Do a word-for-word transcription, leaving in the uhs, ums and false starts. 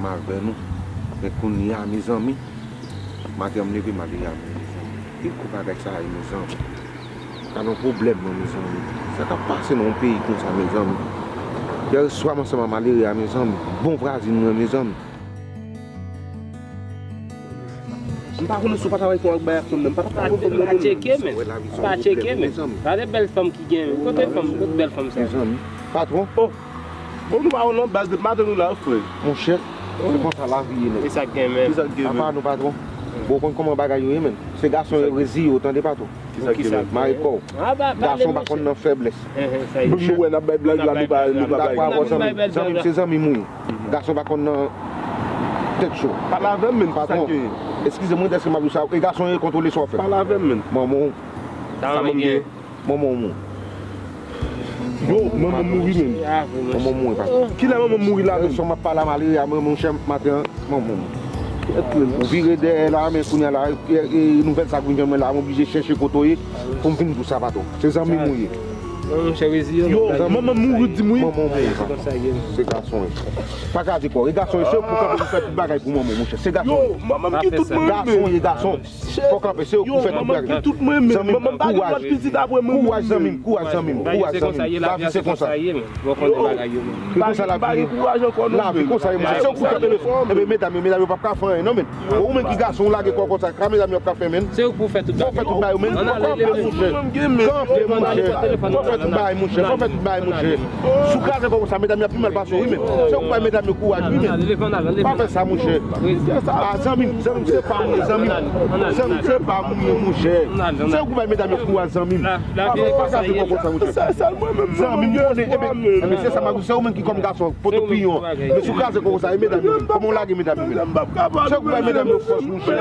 Avè nou. Men kounye a, mezanmi, maten an m leve malere a, mezanmi. Ki gwo bagay sa ye, mezanmi? Gade yon pwoblèm non, mezanmi. Sa k ap pase nan yon peyi konsa, mezanmi? Yè swa m ansanm ak malere a, mezanmi. Bon vwazin mwen, mezanmi. M pa konnen si w pa travay fon ak bay ak fanm nan. M pa t ap travay fon nan. Pa tcheke, men. Pa tcheke, men. Gade bèl fanm ki gen, men. Kote fanm, kote bèl fanm sa? Mezanmi. Patwon. Oh. Bon, nou pa wè non, baz de maten nou la, frè. Monchè, se konsa lavi ye, nèg. E sa k gen, men. Ki sa k gen, men? Apa nou, patwon. Bon, ou konn kòman bagay yo ye, men. Se gason yo reziye yo, tande, patwon. Ki sa k gen, men? Mare kò w. Gason pa konn nan fèblès. Nou wè n ap bay blag la, nou pa, nou pa bay. Zanmi m, se zanmi m ou ye. Gason pa konn nan tèt cho. Pale avè m, men, ki sa k gen? Patwon, eskize mwen dèske m ap di w sa, e gason yo kontwole sa w fè. Pale avè m, men. Manman w. Sa manman m gen? Manman w mouri. Yo, manman m mouri, men. Manman w mouri, patwon. Kilè manman m mouri la, men? Sou m ap pale a malere a, mwen, monchè, maten an, manman w mouri. Ou vire dèyè la, men kounye a la, e, e, nouvèl sa k vin jwenn mwen la, m oblije chèche kote w ye pou m vin di w sa, patwon. Se zanmi m ou ye. Non, monchè, reziye w. Yo, manman m mouri, di m wi. Manman w mouri, patwon. Se gason, wi. Pa kraze kò w. E gason, se ou pou kanpe pou fè tout bagay pou manman w, monchè. Se gason. Yo, manman m ki tout mwen renmen. Gason, ye gason. Fò w kanpe, se ou ki fè tout bagay. Zanmi m, kouraj. Kouraj, zanmi m, kouraj, zanmi m, kouraj, zanmi m. Lavi se konsa. Se konsa lavi ye. Lavi konsa ye, monchè. Se ou ki fè telefòn. Enben, medam yo, medam yo p ap ka fè anyen, non, men. Bon, ou menm ki gason, ou lage kò w konsa, ka medam yo p ap ka fè, men. Se ou pou fè tout bagay. Fò w fè tout bagay, ou menm. Fò w kanpe, monchè. Kanpe, monchè. Fò w fè tout bagay, monchè. Fò w fè tout bagay, monchè. Si w kraze kò w konsa, medam yo ap pi mal pase w, wi, men. Se ou ki bay medam yo kouraj, wi, men. Pa fè sa, monchè. A, zanmi m, zanmi m, se pa moun, zanmi m. Zanmi m, se pa moun, monchè. Se ou ki bay medam yo kouraj, zanmi m. Pa, pa kraze kò w konsa, monchè. Zanmi m, konnen, enben, enben, se sa m ap di, se ou menm ki kòm gason, pote piyon. Men si w kraze kò w konsa, e medam yo, men, kòman w lage medam yo, men? Se ou ki bay medam yo fòs, monchè.